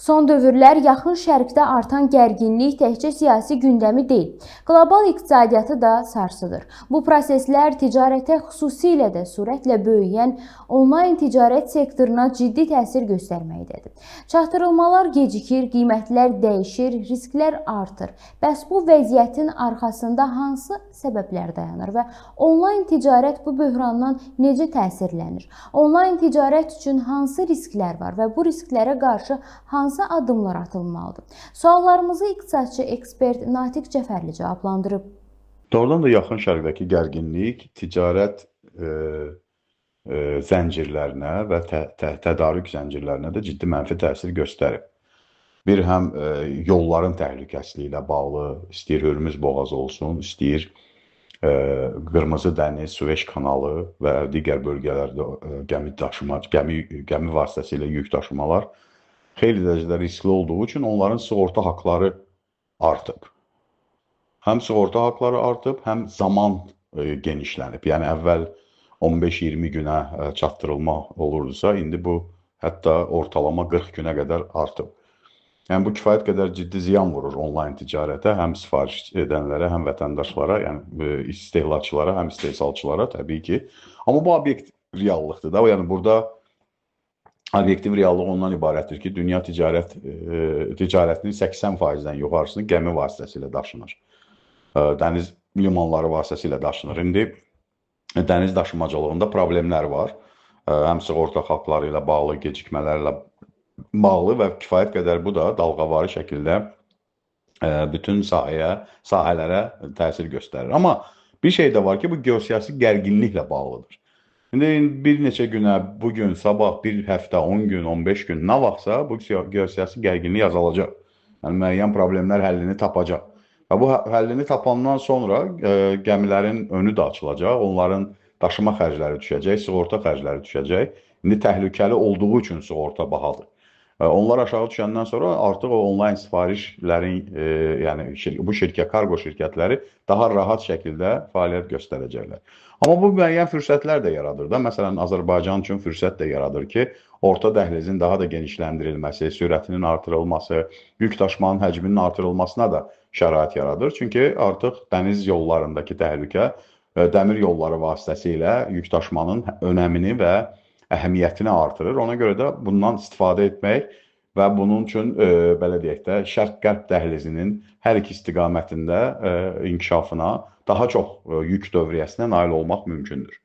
Son dövrlər Yaxın Şərqdə artan gərginlik təkcə siyasi gündəmi deyil, qlobal iqtisadiyyatı da sarsıdır. Bu proseslər ticarətə, xüsusilə də sürətlə böyüyən onlayn ticarət sektoruna ciddi təsir göstərməkdədir. Çatdırılmalar gecikir, qiymətlər dəyişir, risklər artır. Bəs bu vəziyyətin arxasında hansı səbəblər dayanır və onlayn ticarət bu böhrandan necə təsirlənir? Onlayn ticarət üçün hansı risklər var və bu risklərə qarşı hansı addımlar atılmalıdır? Suallarımızı iqtisadçı ekspert Natiq Cəfərli cavablandırıb. Doğrudan da Yaxın Şərqdəki gərginlik ticarət zəncirlərinə və tədarük zəncirlərinə də ciddi mənfi təsir göstərib. Bir həm yolların təhlükəsizliyi ilə bağlı, istəyir Hörmüz boğazı olsun, istəyir Qırmızı dəniz, Suveş kanalı və digər bölgələrdə gəmi vasitəsilə yük daşımalar xeyli dərəcədə riskli olduğu üçün onların sığorta haqları artıb. Həm sığorta haqları artıb, həm zaman genişlənib. Yəni əvvəl 15-20 günə çatdırılma olurdusa, indi bu hətta ortalama 40 günə qədər artıb. Yəni bu kifayət qədər ciddi ziyan vurur onlayn ticarətə, həm sifariş edənlərə, həm vətəndaşlara, yəni istehlakçılara, həm istehsalçılara təbii ki. Amma bu obyekt reallıqdır da. Yəni burada obyektiv reallıq ondan ibarətdir ki, dünya ticarətinin 80%-dən yuxarısını gəmi vasitəsilə daşınır. Dəniz limanları vasitəsilə daşınır. İndi dəniz daşımacılığında problemlər var. Həm sığorta haqları ilə bağlı, gecikmələrlə bağlı və kifayət qədər bu da dalğavari şəkildə bütün sahələrə təsir göstərir. Amma bir şey də var ki, bu geosiyasi gərginliklə bağlıdır. İndi bir neçə günə, bugün, sabah, bir həftə, 10 gün, 15 gün, nə vaxtsa bu geosiyasi gərginlik azalacaq. Yəni müəyyən problemlər həllini tapacaq. Və bu həllini tapandan sonra gəmilərin önü də açılacaq, onların daşıma xərcləri düşəcək, sığorta xərcləri düşəcək. İndi təhlükəli olduğu üçün sığorta bahadır. Onlar aşağı düşəndən sonra artıq o onlayn sifarişlərin, yəni bu şirkət, kargo şirkətləri daha rahat şəkildə fəaliyyət göstərəcəklər. Amma bu müəyyən fürsətlər də yaradır da. Məsələn, Azərbaycan üçün fürsət də yaradır ki, orta dəhlizin daha da genişləndirilməsi, sürətinin artırılması, yük daşımanın həcminin artırılmasına da şərait yaradır. Çünki artıq dəniz yollarındakı təhlükə dəmir yolları vasitəsilə yük daşımanın önəmini və əhəmiyyətini artırır. Ona görə də bundan istifadə etmək və bunun üçün belə deyək də şərq-qərb dəhlizinin hər iki istiqamətində inkişafına, daha çox yük dövriyyəsinə nail olmaq mümkündür.